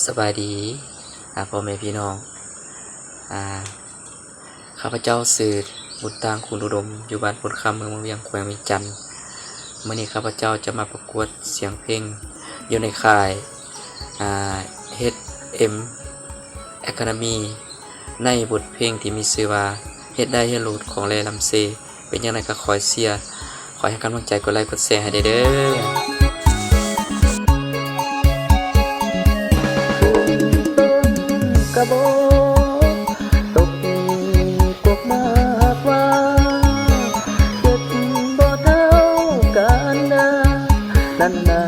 ສະບາຍດີ ອາ ພໍ່ແມ່ພີ່ນ້ອງ ອາ ຂ້າພະເຈົ້າຊື່ ບຸນຕາງ ຄູນອຸດົມ ຢູ່ບ້ານໂພນຄຳ ເມືອງວັງວຽງ ແຂວງວຽງຈັນ. ມື້ນີ້ຂ້າພະເຈົ້າຈະມາປະກວດສຽງເພງ ຢູ່ໃນຄ້າຍ ອາ ເຮັດເອັມ Academy ໃນບົດເພງທີ່ມີຊື່ວ່າ ເຮັດໄດ້ເຮັດໂລດ ຂອງແລລຳເຊ. ເປັນຈັ່ງໃດກໍຄອຍເຊຍ ຄອຍໃຫ້ກຳລັງໃຈ ກົດໄລກົດແຊໃຫ້ແດ່ເດີ້. ຕົ້ນກະບອກ ຕົກກົກໝາກຫວ້າ ເຈັບບໍ່ເທົ່າກັນນາ ນັ້ນນາ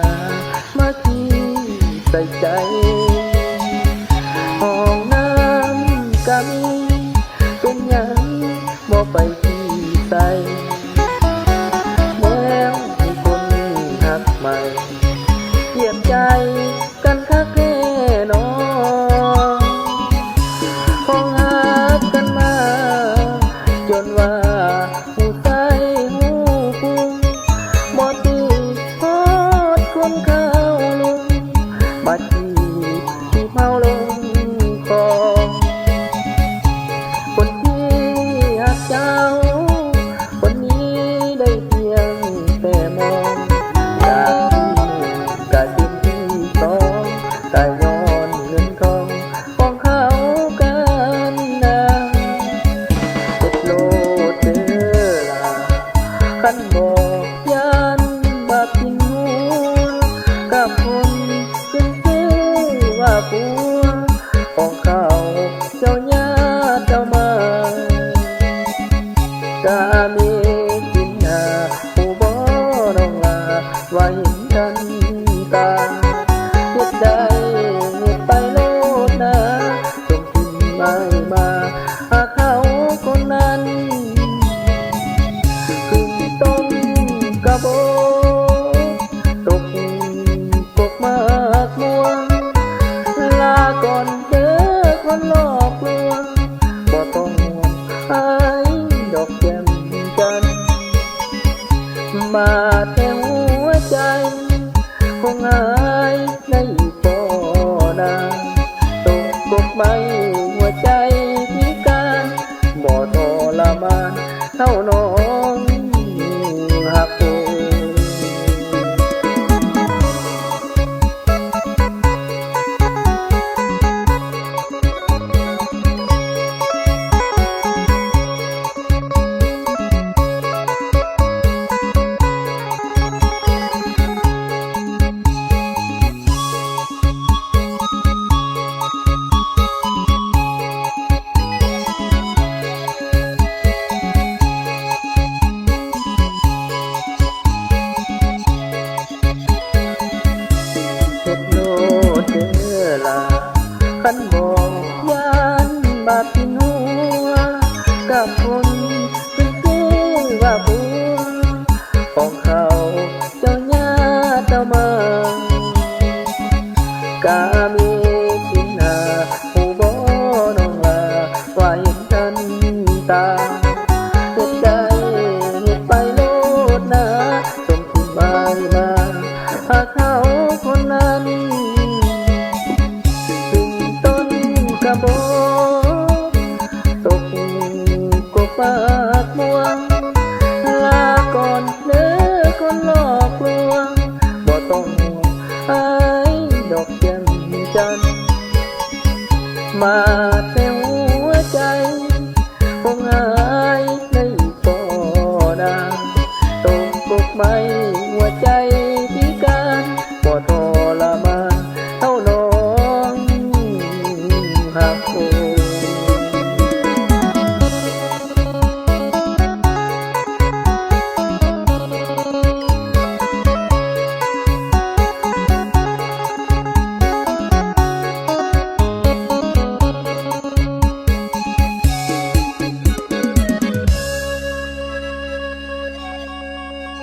ມາຂີ້ໃສ່ໃຈ ຫ້ອງນ້ຳກະມີ ເປັນຫຍັງບໍ່ໄປຂີ້ໃສ່ ແນວທີ່ຄົນຮັກໃໝ່ ຢຽບໃຈກັນຄັກແທ້ໜອ ຂອງຮັກກັນມາ ຈົນວ່າ ຮູ້ໃສຮູ້ພຸງ ບໍ່ຕິດຮອດຄົນເຂົ້າລຸມ ມາຈີບຈີບເຮົາລົງຄອ ຄົນທີ່ຮັກເຈົ້າ ຄົນນີ້ໄດ້ພຽງແຕ່ມອງ ກະທີ່ໜຶ່ງກະເປັນທີ່ສອງ ກະຍ້ອນເງິນທອງ ຂອງເຂົາກັນນາ ເຮັດໂລດເດີຫຼ້າ ຄັນບໍ່ຢ້ານບາບກິນຫົວ ກັບຄົນຂຶ້ນຊື່ວ່າຜົວ ຂອງເຂົາເຈົ້າຍາດເຈົ້າມາ ກະເມກິນນາ ຮູ້ບໍ່ນ້ອງຫຼ້າ ວ່າເຫັນທັນຕາ ເຮັດໄດ້ເຮັດໄປໂລດນາ ຈົ່ງຖິ້ມອ້າຍມາ ຫາເຂົາຄົນນັ້ນ ຂຶ້ນຕົ້ນກະບອກ ຕົກກົກໝາກມ່ວງ ລາກ່ອນເດີຄົນຫຼອກລວງ ບໍ່ຕ້ອງອາຍດອກແກ້ມຈັນ ບາດແຜຫົວໃຈ ຄົງຫາຍໄດ້ບໍ່ນາ ຕົກກົກໄມ້ຫົວໃຈພິການ ບໍ່ທໍລະມານເທົ່ານ້ອງຮັກໂອ. ເຮັດໂລດເດີຫຼ້າ ຄັນບໍ່ຢ້ານບາບກິນຫົວ ກັບຄົນ ເພິ່ນຊື່ວ່າຜົວ ຂອງເຂົາເຈົ້າຍາດເຈົ້າມາ ກະເມກິນນາ ຮູ້ບໍ່ນ້ອງຫຼ້າ ວ່າເຫັນທັນຕາ ເຮັດໄດ້ເຮັດໄປໂລດນາ ຈົ່ງຖິ້ມອ້າຍມາ ຫາເຂົາຄົນນັ້ນ ຂຶ້ນຕົ້ນກະບອກ ຕົກກົກໝາກມ່ວງ ລາກ່ອນເດີຄົນຫຼອກລວງ ບໍ່ຕ້ອງຫ່ວງອາຍດອກແກ້ມຈັນ ບາດແຜຫົວໃຈ ຄົງຫາຍໄດ້ບໍ່ນາ ຕົກກົກໄມ້ຫົວໃຈ